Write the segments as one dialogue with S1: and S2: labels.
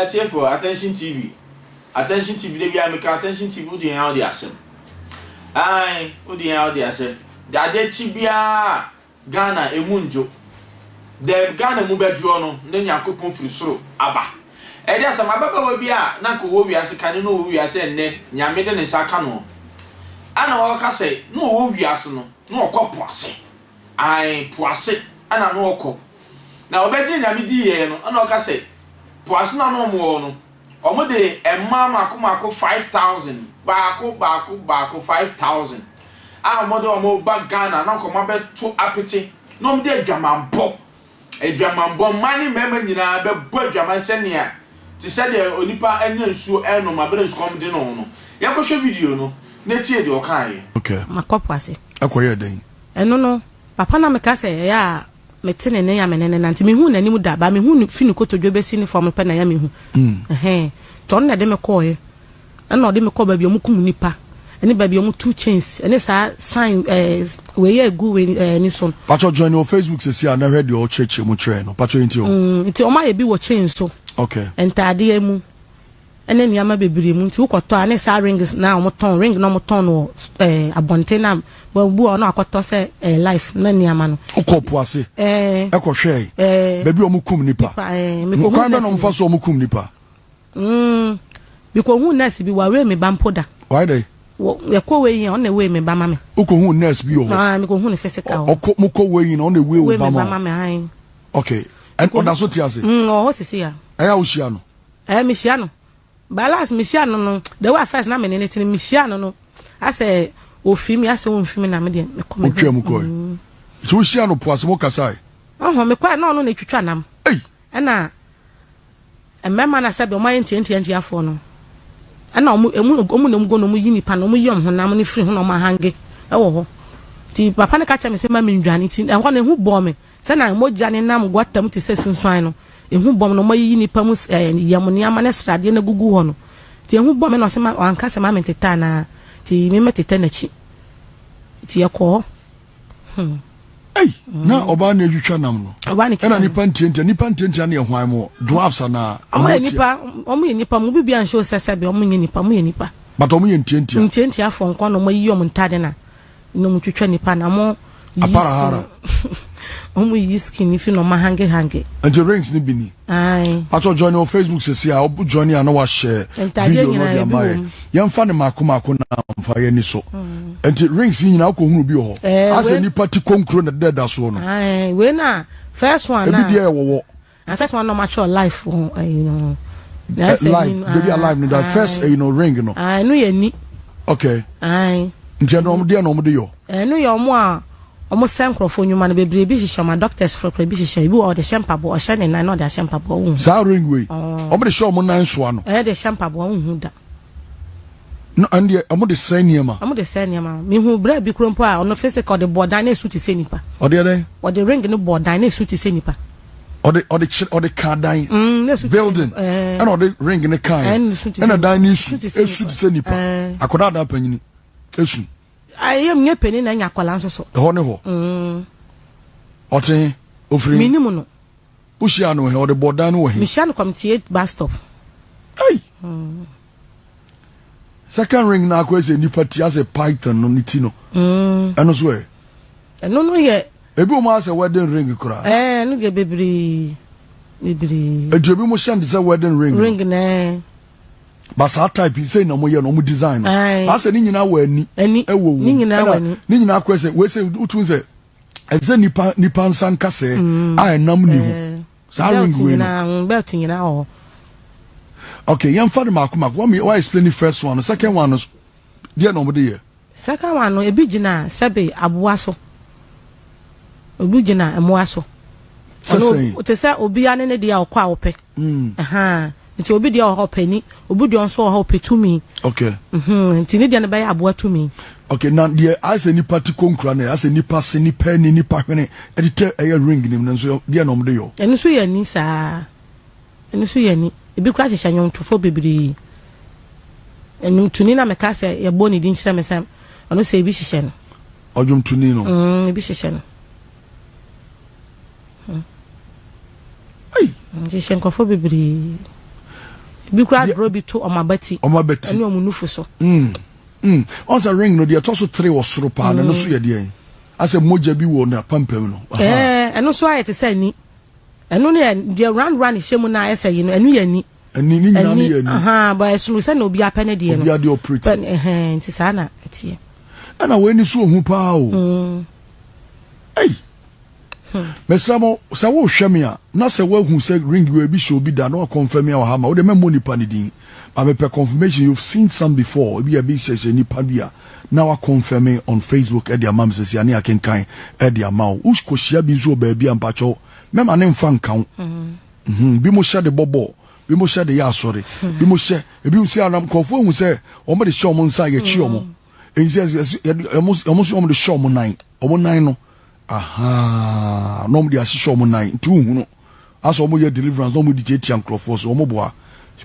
S1: Atiefoɔ, Attention TV, Attention TV, da biara meka Attention TV, wode yɛn a wode asɛm. Ae, wode yɛn a wode asɛm. De adeɛ kye biara Ghana emu ndwo. Dɛ Ghana mu bɛdwoɔ no, na Nyankopɔn firi soro aba. Ɛde asɛm, ababaawa bi a na anka ɔwɔ wiase kane na ɔwɔ wiase ɛnnɛ, Nyame de ne nsa aka noɔ. Ɛna ɔreka sɛ, na ɔwɔ wiase no, na ɔkɔ po ase. Ae, po ase ɛna na ɔkɔ. Na ɔbɛgyee Nyame diiɛ no, ɛna ɔka sɛ, po ase no a na wɔwɔ no, Wɔde mmaa mmaako mmaako 5,000, baako baako baako 5,000 a wɔde wɔn reba Ghana na nka wɔabɛto apete na wɔde adwamammɔ, adwamammɔ, mmaa ne mmarima nyinaa bɛbɔ adwaman sɛnea te sɛ deɛ onipa anya nsuo renom abere nsukɔm de no no. Yɛnkɔhwɛ video no na tie deɛ ɔkaeɛ.
S2: Okay.
S3: Makɔ po ase.
S2: Ɛkɔyɛɛ dɛn?
S3: Ɛno no, papa na meka sɛ ɛyɛ a Mete ne nne a me ne no nante. Menhuu n'anim da, but mehu no fi ne kotodwe bɛsi ne fam pɛ na ɛyɛ a mehu. Ɛhɛn. Nti ɔno na ɛde me kɔɔɛ. Ɛna ɔde me kɔɔ baabi a wɔkum nnipa, ɛne baabi a wɔtu chains, ɛne saa sign ɛɛ wei a ɛgu wei ɛɛ ani so no.
S2: Pacho join wɔ Facebook sɛsi a na hwɛ deɛ ɔkyerɛkyerɛ mu kyerɛ no. Pacho yɛntie o.
S3: Mm, nti wɔayɛ bi wɔ chain so.
S2: Okay.
S3: Ntaadeɛ mu. ne nneɛma bebree mu nti wokɔtɔ a ne saa rings na wɔtɔn ring na wɔtɔn no wɔ ɛɛ eh, abɔnten na wɔbu a ɔno akɔtɔ sɛ ɛɛ eh, life na nneɛma no.
S2: Wokɔ po ase
S3: ɛɛ
S2: ɛkɔhwɛe
S3: ɛɛ
S2: baabi a wɔkum nipa
S3: nipa ɛɛ mekɔhu
S2: kwan bɛ
S3: nurse
S2: na
S3: bi
S2: wɔfa so wɔkum nipa.
S3: mm mekɔhu nurse bi wawee me ba mpo da.
S2: Wayɛ dɛ.
S3: Wɔ yɛkɔ wei yi a ɔno na ewee me ba ma me.
S2: Wokɔhu nurse bi wɔ hɔ.
S3: Aa mekɔhu no physical hɔ.
S2: Ɔkɔ mokɔ wei yi na ɔno na ewee wo
S3: Wee
S2: ba
S3: me
S2: ma
S3: ba ma
S2: wo.
S3: me ae.
S2: Okay ɛn ɔda so te ase.
S3: Mm ɔwɔ hɔ sisi a.
S2: Ɛyɛ a wohyia no.
S3: Ɛɛ mehyia no. But last mehyia no no, the way a first na me ne no te no, mehyia no no, asɛ ofi me, asɛ omfi me na me deɛ mekɔ me
S2: Otwaa mu kɔe. Nti wohyia no po ase mo kasae?
S3: Ɔhɔ, mekɔe na ɔno na etwitwa nam.
S2: Ei!
S3: Ɛna mmarima no a sɛdeɛ wɔayɛ ntiantiantiafoɔ no, ɛna wɔn, emu, wɔn na wɔgu na wɔyi nipa no, wɔyi wɔn honam no firi ho na wɔahange wɔ hɔ. Nti papa no ka kyerɛɛ me sɛ mma mennwane, nti ɛhɔ no ehu bɔɔ me. Sɛnea mogya nenam guata mu te sɛ sunsuan no, ehu bɔ me na wɔayiyi nnipa mu yam nneɛma ne sradeɛ no agugu hɔ no. Nti ehu bɔ me na ɔse ma wanka sɛ ma mentetɛ anaa, nti me mɛtetɛ n'akyi. Nti yɛkɔɔ hɔ. Hmm.
S2: Ei, na ɔbaa na etwitwa nam no.
S3: Ɔbaa na etwitwa
S2: Ɛna
S3: nam.
S2: nipa ntiantia, nipa ntiantia no yɛ hwan mo? Dwarfs anaa?
S3: Ɔmo yɛ
S2: Ɔmo tia.
S3: nipa, ɔmo yɛ nipa, mo biribiara nhyɛ o sɛ sɛbe ɔmo nyɛ nipa, ɔmo yɛ nipa.
S2: But ɔmo yɛ ntiantia.
S3: Ntiantiafoɔ nko na ɔmo ayiyi ɔmo ntaade na Na ɔmo twitwa nipa na ɔmo yiyi
S2: Aparahara.
S3: skin ɔmo yiyi skin no fi na ɔmo ahange hange.
S2: Nti rings no bi ni.
S3: Ae.
S2: Pacho join wɔ Facebook sɛsi a wo join a na wa share
S3: Ntaadeɛ
S2: video no
S3: nyinaa
S2: de
S3: ebi
S2: ama
S3: wɔ
S2: yɛ.
S3: mu.
S2: Yɛmfa no maako maako na mfa yɛ ani so. Nti rings yi nyinaa wokɔ hunu bi wɔ hɔ.
S3: Ɛɛ
S2: Asɛ
S3: wei.
S2: nipa ti konkuro na ɛdeda da soɔ no.
S3: Ae wei na first one
S2: Ebi
S3: na.
S2: deɛ yɛ wɔwɔ.
S3: Na first one na ɔmo atwerɛ life ho ɛyi no ho. Na
S2: Eh,
S3: ɛsɛ
S2: live
S3: ni no
S2: baby alive no da first ɛyi no ring no.
S3: Ah ɛno yɛ ni.
S2: Okay.
S3: Ae.
S2: Nti ɛno ɔmo deɛ na ɔmo de yɔ.
S3: Ɛno yɛ ɔmo a ɔmo sɛ nkorɔfoɔ nnwuma no bebree bi hyehyɛ ɔmo a doctors foɔ koraa bi hyehyɛ ebi wɔ hɔ ɔde hyɛ mpaboa ɔhyɛ ne nan na ɔde ahyɛ mpaboa wonhu.
S2: Saa ring wei ɔmo de hyɛ ɔmo nan soa no.
S3: Ɛɛ de hyɛ mpaboa wonhu da.
S2: No ɛno deɛ ɔmo de sɛe nneɛma.
S3: Ɔmo de sɛe nneɛma. Mehu bra bi koro mpo a ɔno physical ɔde bɔɔ dan na esu te sɛ nipa.
S2: Ɔde yɛ dɛn?
S3: Ɔde ring no bɔɔ dan na esu te sɛ nipa.
S2: Ɔde ɔde kyerɛ ɔde kaa dan.
S3: Mm, na esu te sɛ
S2: Building.
S3: nipa. Ɛɛ.
S2: Ɛna ɔde ring no kaa yɛ.
S3: Ɛna esu te sɛ
S2: Ɛna dan no esu
S3: esu te sɛ
S2: esu te sɛ nipa.
S3: Ɛɛ.
S2: Akwadaa dan panyini esu.
S3: Ayɛ mu nyɛ panin na anya akwadaa nso so.
S2: Ɛhɔ ne hɔ.
S3: Mm.
S2: Ɔte he? Ofiri he?
S3: Menim no.
S2: Wohyiaa no wɔ he? Ɔde bɔɔ dan no wɔ he?
S3: Mehyia no Kwamtie bus stop.
S2: Ei! Second ring no akɔyɛ sɛ nipa ti asɛ python no ne ti no.
S3: Mm.
S2: Ɛno so ɛ?
S3: Ɛno no yɛ.
S2: Ebi wɔ mu asɛ wedding ring koraa.
S3: Ɛɛ ɛno deɛ bebree bebree.
S2: Etu ebi mo hyɛn te sɛ wedding ring.
S3: Ring nɛ.
S2: Ba saa type yi sɛ na mo yɛ no ɔmo design no. Asɛ ne nyinaa wɔ ani.
S3: Ani.
S2: Ɛwɔ wɔ.
S3: Ne nyinaa wɔ ani.
S2: Ne nyinaa akɔyɛ sɛ wei sɛ wotu sɛ ɛsɛ nipa nipa nsa nkasɛɛ
S3: mm.
S2: a ɛnam ni ho. Saa ring wei no.
S3: Mm, belt nyinaa wɔ hɔ.
S2: Okay, yɛmfa no mako mako. Wa wa explain the first one, second one no deɛ na wɔde yɛ.
S3: Second one no ebi gyina sɛbe aboa so. Obi gyina mmoa so.
S2: Sɛ sɛn?
S3: Te sɛ obiara ne ne deɛ a ɔkɔ a ɔpɛ.
S2: Mm.
S3: Ɛhaa. Nti obi deɛ wɔ hɔ ɔpɛ ni, obi deɛ nso wɔ hɔ ɔpɛ tumi.
S2: Okay.
S3: Mhm, nti ne deɛ no bɛyɛ aboa tumi.
S2: Okay, na deɛ ayɛ sɛ nipa ti konkura no, ayɛ sɛ nipa se, nipa ani, nipa hwene, ɛde tɛ ɛyɛ ring nim no nso deɛ na wɔde yɔ.
S3: Ɛno nso yɛ ani saa. Ɛno nso yɛ ani. Ebi koraa hyehyɛ nnwomtofoɔ bebree. Nnwomtoni na meka sɛ yɛbɔ ne din kyerɛ me sɛ ɔno sɛ ebi hyehyɛ no.
S2: Ɔdwomtoni no.
S3: Mm, ebi hyehyɛ no.
S2: Ei.
S3: Nhyehyɛ nkurɔfoɔ bebree. Ebi koraa draw bi to wɔn abati.
S2: Wɔn abati.
S3: Ɛne wɔn nufu so.
S2: Mm. Mm. Ɔn sɛ ring no deɛ ɛtɔ so tere wɔ soro paa no ɛno nso yɛ deɛn? Asɛ mogya bi wɔ n'apampam no.
S3: Ɛɛ ɛno nso ayɛ te sɛ ani. Ɛno no yɛ deɛ round round hyɛ mu na ayɛ sɛ yi no ɛno yɛ ani.
S2: Ani ne nyinaa no yɛ ani.
S3: Ahaa but ɛsono sɛ na obi apɛ ne deɛ no.
S2: Obi adeɛ operate.
S3: Pɛ ɛhɛn nti saa na ɛteɛ.
S2: Ɛna wei ni so ohu paa o. Mm. Ei. Mesrɛ mo, sɛ worehwɛ me a, na sɛ woahu sɛ ring wei bi hyɛ obi da na wakɔnfɛme wɔ ha ma wo deɛ mɛmmɔ nipa no din. But mepɛ confirmation, you've seen some before, ebi a ebi hyehyɛ nipa bi a na wakɔnfɛme on Facebook de ama me sɛsi a ne akenkan de ama wo. Wokɔhyia bi nso wɔ baabi a mpakyɛw mɛma ne mfa nka wo. Mhm, bi mo hyɛ de bɔ bɔɔl, bi mo hyɛ de yɛ asɔre, bi mo hyɛ, ebi mo si anam nkurɔfoɔ ahu sɛ wɔn de hyɛ wɔn nsa a yɛkyi wɔn. Nti wɔn nso wɔn de hyɛ wɔn nan, wɔn nan no. Ahaa na wɔn de ahyehyɛ wɔn nan nti wohunu asɛ wɔn yɛ deliverance na wɔn de tiatia nkorɔfoɔ so wɔn boa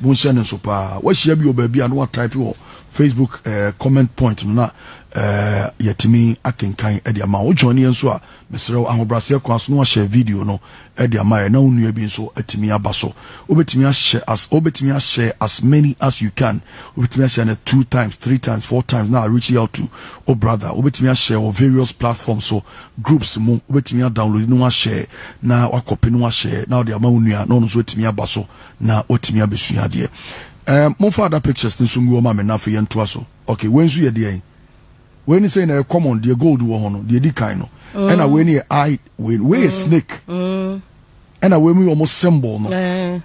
S2: mo nhyɛ ne nso paa wahyia bi wɔ baabi a na wa type wɔ Facebook eh, comment point no na eh, yɛtumi akenkan de ama wo join yɛn nso a mesrɛ wo ahobrɛaseɛ kwan so na wahyɛ video no de ama yɛn na wo nua bi nso atumi aba so. Wobɛtumi ahyɛ as wobɛtumi ahyɛ as many as you can. Wobɛtumi ahyɛ no two times, three times, four times na reach out to wo brother. Wobɛtumi ahyɛ wɔ various platforms so, groups mu. Wobɛtumi adownload no ahyɛ na wakɔpe no ahyɛ na wode ama wo nua na ɔno nso atumi aba so na watumi abɛsua adeɛ. Um, momfa other pictures no nso ngu hɔ ma me na afei yɛntoa so. Okay, wei nso yɛ deɛn? Wei ne sɛi na ɛyɛ common deɛ gold wɔ ho no deɛ ɛdi kan no mm. ɛna wei ne yɛ eye wei wei yɛ mm. snake mm. ɛna wei mu yɛ ɔmo symbol no eh.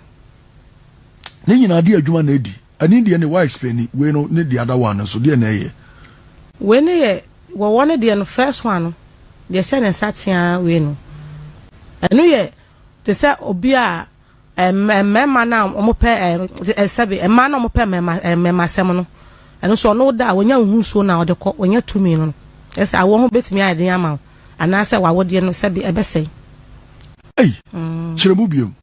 S2: ne nyinaa de adwuma na edi ɛne deɛ ne wa explain wei no ne the other one nso deɛ na ɛyɛ.
S3: Wei ne yɛ wɔwɔ ne deɛ no first one no deɛ hyɛ ne nsa tea wei no ɛno yɛ te sɛ obi a. Mmarima no a wɔpɛ sɛbe mmaa no a wɔpɛ mmarima mmarimasɛm no, ɛno nso ɔno da a wɔnya wo ho nsuo na ɔde kɔ, wɔnya tumi no. Ɛsɛ awoɔ ho bɛtumi ayɛ den ama wo anaasɛ w'awodeɛ no sɛbe ɛbɛsɛe.
S2: Ei, kyerɛ mu biom.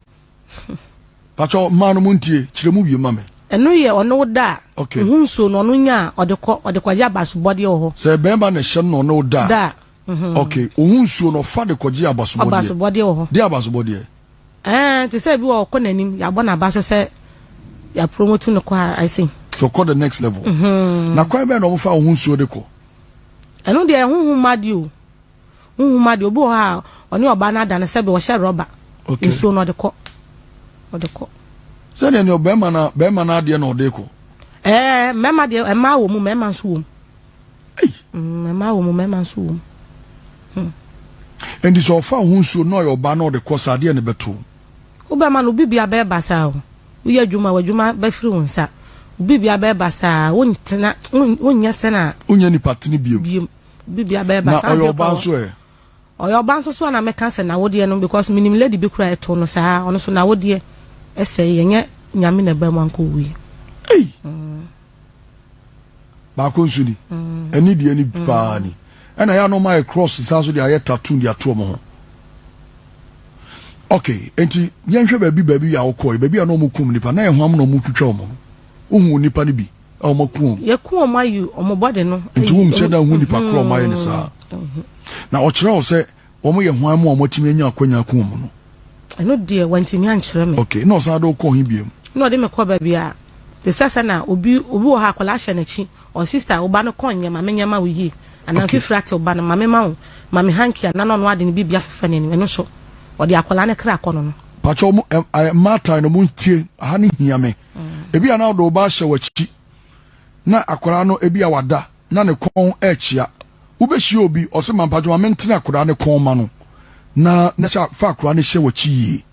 S2: Pakyɛ mmaa no montie, kyerɛ mu biom ma me.
S3: Ɛno yɛ ɔne wo da a, okay. ho nsuo no ɔno nya a ɔde kɔ, ɔde kɔgye abasobɔdeɛ wɔ hɔ.
S2: Sɛ bɛrima na ɛhyɛ no na ɔne wo da a.
S3: Da a.
S2: Okay, wo ho nsuo no ɔfa de kɔgye abasobɔdeɛ.
S3: Abasobɔdeɛ wɔ hɔ.
S2: Deɛ abasobɔdeɛ?
S3: Ɛɛ te sɛ ebi wɔ ɔkɔ n'anim yɛabɔ n'aba so sɛ yɛapromote no kɔ a I see.
S2: So kɔ the next level. Mm -hmm. Na kwan bɛn na wɔfa wo ho nsuo de kɔ?
S3: Ɛno deɛ huhum adeɛ o. Huhum adeɛ obi wɔ hɔ a ɔne ɔbaa no ada no sɛbi ɔhyɛ rɔba.
S2: Okay.
S3: Nsuo no ɔde kɔ. Ɔde kɔ.
S2: Sɛdeɛ ne ɔbɛrima na bɛrima no adeɛ na ɔde kɔ.
S3: Ɛɛ mmarima deɛ mmaa wɔ mu mmarima nso wɔ mu.
S2: Ei.
S3: Mm, mmaa wɔ mu, mmarima nso wɔ mu.
S2: Hmm. Enti sɛ ɔfa ho nsuo na ɔyɛ ɔbaa na ɔde kɔ saa adeɛ na ɛbɛto.
S3: Wobɛma no obi bia bɛyɛ basaa o. Woyɛ adwuma w'adwuma bɛfiri wo nsa. Obi bia bɛyɛ basaa wontena wonyɛ sɛ na.
S2: Wonyɛ nipa tene biem.
S3: Biem. Obi bia bɛyɛ basaa.
S2: Na ɔyɛ ɔbaa nso ɛ.
S3: Ɔyɛ ɔbaa nso so a na mɛka sɛ n'awodeɛ no because menim lady bi koraa ɛtoo no saa ɔno nso n'awodeɛ ɛsɛe ɛnyɛ nyame na ɛbaa mu anka owuiɛ.
S2: Ei! Mm. Baako nso ni. Ɛne deɛ ni paa ni. Ɛna yɛ a na wɔn ayɛ cross saa so de ayɛ tattoo de ato wɔn ho. Okay, nti yɛnhwɛ baabi baabi a wɔkɔɔ baabi a na wɔn kum nipa na yɛ hwam na wɔn twitwa wɔn no. Wohu nipa no bi a wɔn aku wɔn.
S3: Yɛku wɔn ayi wɔn bɔde no.
S2: Nti wɔn nhyɛ da hu nipa korɔ wɔn ayɛ ne saa. Na ɔkyerɛ wo sɛ Wɔn yɛ hwan mu a wɔatumi anya akwanya aku wɔn no?
S3: Ɛno deɛ wantumi ankyerɛ me.
S2: Okay, na ɔsan de wo kɔɔ he biom?
S3: Na ɔde me kɔ baabi a te sɛ sɛ na obi obi wɔ hɔ a akwadaa hyɛ n'akyi, ɔ sister wo ba no kɔn nyɛ ma menyɛ ma wo yie, anaa
S2: Okay.
S3: mfifiri ate wo ba no ma me ma wo ma me hanky anaa na ɔno ade ne biribi afefa n'anim, ɛno nso ɔde akwadaa no kra kɔ no no.
S2: Pakyɛ ɔmo ɛ ɛ mmaatan no mo ntie, aha no hia me. Ebi a na wode wo ba ahyɛ w'akyi na akwadaa no ebi a wada na ne kɔn rekyea. Wobɛhyia obi, ɔse ma mpakyɛ ma mentene akwadaa no kɔn ma no na na sɛ fa akwadaa no hyɛ w'akyi yie.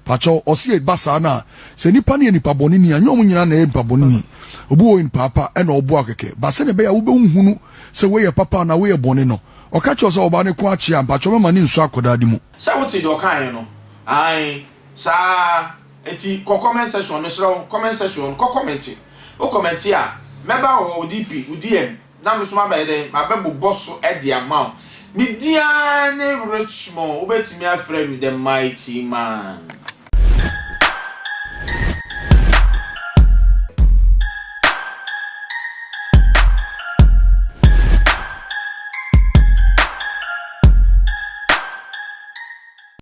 S2: Pakyɛ ɔse ɛba saa no a, sɛ nipa no yɛ nipa bɔne ni a, nyɛ wɔn nyinaa na ɛyɛ nipa bɔne ni. Obi wɔ hɔ nipa pa ɛna ɔboa kɛkɛ. Ba sɛdeɛ ɛbɛyɛ a wobɛhunu sɛ wei yɛ papa anaa wei yɛ bɔne no, ɔka kyerɛ wo sɛ ɔbaa no kɔn akyea a, mpakyɛ mɛma no nsɔ akwadaa no mu.
S1: Sɛ wote deɛ ɔkaeɛ no? Ae, saa ara. Enti kɔ comment section, mesrɛ wo, comment section, kɔ comment. Wo comment a, mɛba wɔ wo DP, wo DM, na me nso mabɛyɛ dɛn? Mabɛbobɔ so de ama wo. Me din ara ne Richmond, wobɛtumi afrɛ me The Mighty Man.